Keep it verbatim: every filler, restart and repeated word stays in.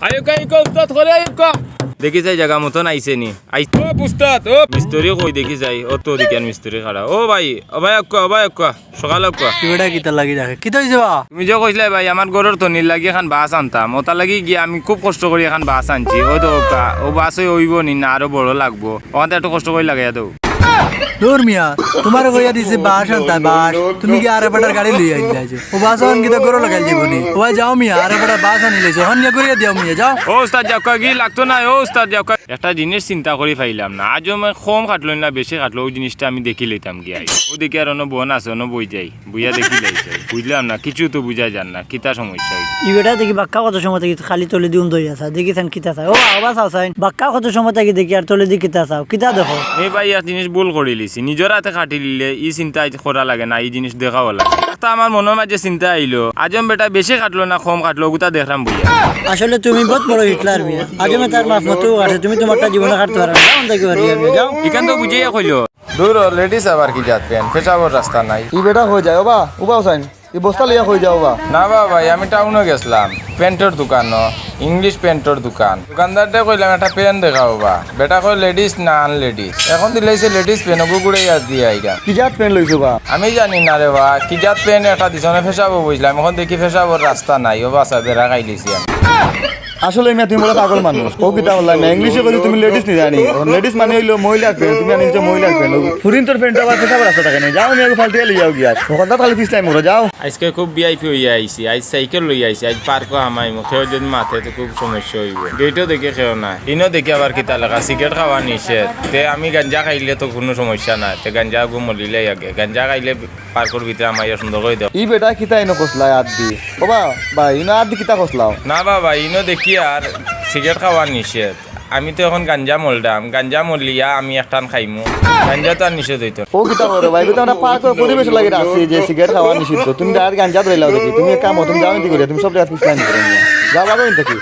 আইউক্কা, আইউক্কা, উস্তাদ, করে আইউক্কা। দেখি চাই জাগা মতন আইছে নি? আই- ও উস্তাদ, ও। মিস্ত্রি কই দেখি চাই? ও তো দেখিয়ার মিস্ত্রি খাড়া। ও ভাই, ও ভাই, আউক্কা, ও ভাই, আউক্কা। সকাল আউক্কা। কি বেটা কিতা লাগি রাখে? কিতা অইছে বা? তুমি যে কইছলায় ভাই, আমার ঘরর তনির লাগি এখান বাঁশ আনতাম, ওটার লাগি গিয়া আমি খুব কষ্ট করি এখান বাঁশ আনছি। ও তো আউক্কা, ও বাঁশ অই-, অইবো নি না আরো বড় লাগবো? ওখান থাকি একটু কষ্ট করি লাগাইয়া দেও। দূর মিয়া, তুমারে কইয়া দিছি বাঁশ আনতায়, বাঁশ। তুমি গিয়া আরক বেটার গাড়ি লইয়া আইলায় যে। ও বাঁশ অখান কিতা ঘরো লাগাইল যাইবো নি? ও ভাই যাও মিয়া, আরক বেটার বাঁশ আনিলাইছো। অখান নিয়া ঘুরিয়া দিও মিয়া, যাও। ও উস্তাদ যাউক্কা, গি লাগতো নায়, ও উস্তাদ যাউক্কা। একটা জিনিস চিন্তা করি পাইলাম না, আজও আমি কম খাটলো না বেশি খাটলো, ওই জিনিসটা আমি দেখি লইতাম গিয়া। ও দেখি আর অনো বন আছে, অনো বই যাই, বইয়া দেখি লাইছে। বুঝলাম না, কিছু তো বুঝা যার না, কিতা সমস্যা অইছে? ই বেটা দেখি বাক্কা কত সময় থাকি খালি তলেদি উন্দইয়া চায়, দেখি চাইন কিতা চায়। ও বাবা চাও চাইন, বাক্কা কত সময় থাকি দেখি আর তলেদি কিতা চাও, কিতা দেখো? মি ভাই এক জিনিস ভুল করিলিছি, নিজর আতে খাটিলিলে ই চিন্তা করা লাগে না, ই জিনিস দেখাও লাগে। একটা আমার মনর মাঝে চিন্তা আইলো, আজম বেটা বেশি খাটলো না কম খাটলো, ওগুতা দেখরাম বইয়া। আসলে তুমি বহুত বড় হিটলার মিয়া, আজমে তার মাফ মতো খাটে, তুমি তুমারটা জীবনে খাটতে পারো না, যাও, দেখি পারি আমি, যাও। ইখান তো বুঝাইয়া কইলো। দূর হ, লেডিস আবার কি জাত প্যান্ট, পেশাবর রাস্তা নাই। ই বেটা কই যায়, ও বা, ও বা চাইন। ই বস্তা লইয়া কই যাও বা? না বা ভাই, আমি টাউনো গেছলাম, প্যান্টর দোকানো, ইংলিশ প্যান্টর দোকান। দোকানদাররে কইলাম, "একটা প্যান্ট দেখাও বা।" বেটা কয়, "লেডিস না আনলেডিস।" এখন দিলাইছে লেডিস প্যান্ট, ওগু গুড়াইয়া দিয়া আইরা। কি জাত প্যান্ট লইছো বা? আমি জানি না রে বা, কি জাত প্যান্ট একটা দিছে, মানে পেশাবো বুঝলাম, এখন দেখি পেশাবর রাস্তা নাই, ও বাসা বেড়া খাইলিছি আমি। আসলে মিয়া তুমি বড় পাগল মানুষ। ও কিতা বললাম, ইংলিশে কইছি তুমি লেডিস নি জানি। এখন লেডিস মানে অইলো মহিলার প্যান্ট, তুমি আনিছো মহিলার প্যান্ট। ফুরিন্তর প্যান্ট আবার পেশাবর রাস্তা থাকে না। যাও মিয়া, ফালতু লইয়া যাও গিয়া। দোকানদার খালি পিছলাই মরো, যাও। আইজকে খুব ভিআইপি অইয়া আইছি, আইজ সাইকেল লইয়া আইছি, আইজ পার্কো হামাইমু, কেউ যদি মাতে তো খুব সমস্যা অইবো। গেইটো দেখি কেউ নাই, ইনো দেখি আবার কিতা লেখা, সিগারেট খাওয়া নিষেধ। তে আমি গাঞ্জা খাইলে তো কুনু সমস্যা নাই, তে গাঞ্জা গু মলিলাই আগে, গাঞ্জা খাইলে পার্কর ভিতরে হামাইয়া সুন্দর করি দেও। ই বেটা কিতা ইনো কসলায় আত দি? ও বা, বা, ইনো আত দি কিতা কসলাও? না বাবা, ইনো দেখি আর সিগারেট খাওয়া নিষেধ। আমি তো এখন গাঞ্জা মলরাম, গাঞ্জা মলিয়া আমি একটান খাইমু। গাঞ্জা তো আর নিষেধ অইতো না। ও কিতা করো ভাই, ইগু তো আমরা পার্কর পরিবেশ লাগি রাখছি যে সিগারেট খাওয়া নিষিদ্ধ। তুমি ডাইরেক্ট গাঞ্জা ধরাইলাও দেখি। তুমি এক কাম করো, তুমি যাও ইনতে করিয়া, তুমি সব জাগাত পিছলাই করো। যাও বাবা ইনতে কি?